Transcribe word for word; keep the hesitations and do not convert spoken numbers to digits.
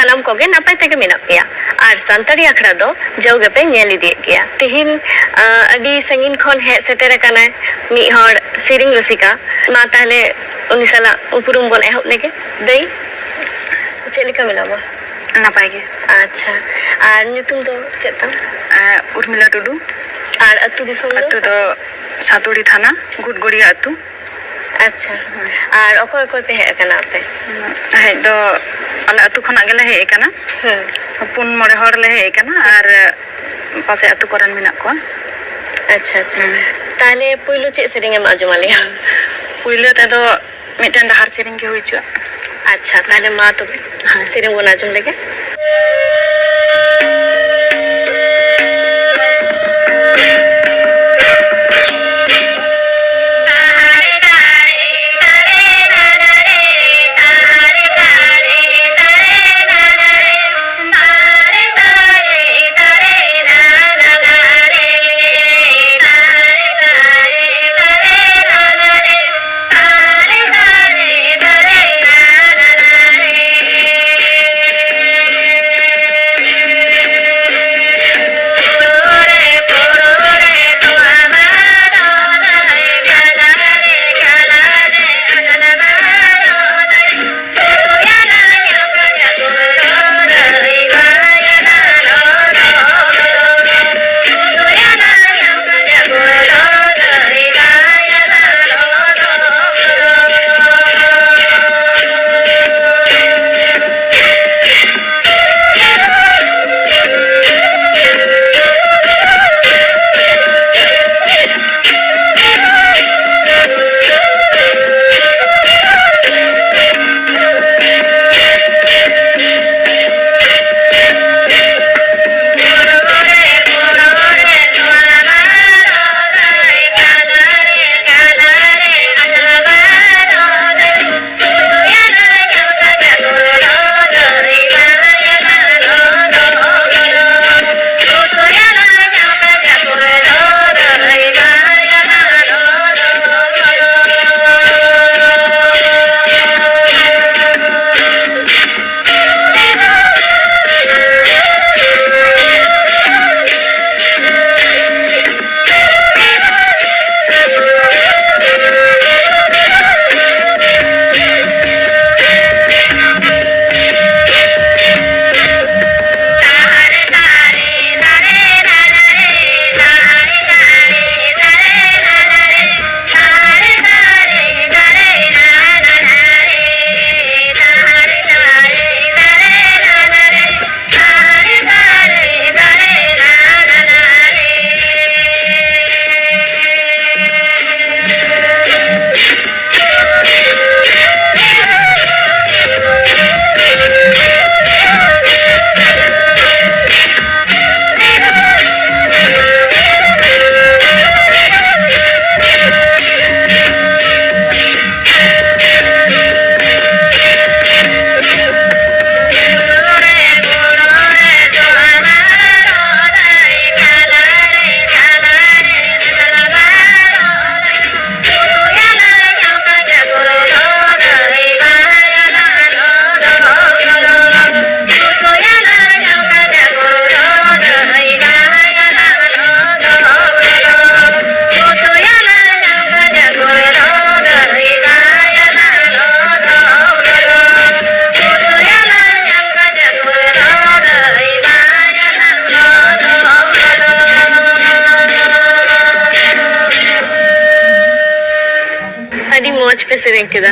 ᱥᱟᱱᱟᱢ ᱠᱚᱜᱮ ᱱᱟᱯᱟᱭ ᱛᱮᱜᱮ ᱢᱮᱱᱟᱜ ᱯᱮᱭᱟ᱾ ᱟᱨ ᱥᱟᱱᱛᱟᱲᱤ ᱟᱠᱷᱲᱟ ᱫᱚ ᱡᱟᱣ ᱜᱮᱯᱮ ᱧᱮᱞ ᱤᱫᱤᱭᱮᱫ ᱜᱮᱭᱟ᱾ ᱛᱤᱦᱤᱧ, ᱟᱸ, ᱟᱹᱰᱤ ᱥᱟᱺᱜᱤᱧ ᱠᱷᱚᱱ ᱦᱮᱡ ᱥᱮᱴᱮᱨ ᱟᱠᱟᱱᱟᱭ ᱢᱤᱫ ᱦᱚᱲ ᱥᱮᱨᱮᱧ ᱨᱩᱥᱤᱠᱟ᱾ ᱢᱟ ᱛᱟᱦᱞᱮ ᱩᱱᱤ ᱥᱟᱞᱟᱜ ᱩᱯᱨᱩᱢ ᱵᱚᱱ ᱮᱦᱚᱵ ᱞᱮᱜᱮ᱾ ᱫᱟᱹᱭ, ᱪᱮᱫ ᱞᱮᱠᱟ ᱢᱮᱱᱟᱢᱟ? ᱱᱟᱯᱟᱭ ᱜᱮ᱾ ᱟᱪᱪᱷᱟ, ᱟᱨ ᱧᱩᱛᱩᱢ ᱫᱚ ᱪᱮᱫ ᱛᱟᱢ? ᱟᱸ, ᱩᱨᱢᱤᱞᱟ ᱴᱩᱰᱩ᱾ ᱟᱨ ᱟᱹᱛᱩ ᱫᱤᱥᱚᱢ ᱫᱚ? ᱟᱹᱛᱩ ᱫᱚ ᱥᱟᱹᱛᱩᱲᱤ ᱛᱷᱟᱱᱟ, ᱜᱩᱰᱜᱩᱲᱤᱭᱟ ᱟᱹᱛᱩ᱾ ᱟᱪᱪᱷᱟ, ᱟᱨ ᱚᱠᱚᱭ ᱚᱠᱚᱭ ᱯᱮ ᱦᱮᱡ ᱟᱠᱟᱱᱟ ᱟᱯᱮ? ᱦᱮᱡ ᱫᱚ ᱟᱞᱮ ᱟᱹᱛᱩ ᱠᱷᱚᱱᱟᱜ ᱜᱮᱞᱮ ᱦᱮᱡ ᱟᱠᱟᱱᱟ᱾ ᱦᱮᱸ᱾ ᱯᱩᱱ ᱢᱚᱬᱮ ᱦᱚᱲ ᱞᱮ ᱦᱮᱡ ᱟᱠᱟᱱᱟ ᱟᱨ ᱯᱟᱥᱮ ᱟᱹᱛᱩ ᱠᱚᱨᱮᱱ ᱢᱮᱱᱟᱜ ᱠᱚᱣᱟ᱾ ᱟᱪᱪᱷᱟ, ᱟᱪᱪᱷᱟ᱾ ᱦᱩᱸ᱾ ᱛᱟᱦᱞᱮ ᱯᱩᱭᱞᱩ ᱪᱮᱫ ᱥᱮᱨᱮᱧ ᱮᱢ ᱟᱸᱡᱚᱢ ᱟᱞᱮᱭᱟ? ᱯᱩᱭᱞᱩ ᱛᱮᱫᱚ ᱢᱤᱫᱴᱮᱱ ᱰᱟᱦᱟᱨ ᱥᱮᱨᱮᱧ ᱜᱮ ᱦᱩᱭ ᱦᱚᱪᱚᱣᱟᱜ᱾ ᱟᱪᱪᱷᱟ, ᱛᱟᱦᱞᱮ ᱢᱟ ᱛᱚᱵᱮ ᱦᱮᱸ᱾ ᱥᱮᱨᱮᱧ ᱵᱚᱱ ᱟᱸᱡᱚᱢ ᱞᱮᱜᱮ᱾ ᱢᱚᱡᱽ ᱯᱮ ᱥᱮᱨᱮᱧ ᱠᱮᱫᱟ᱾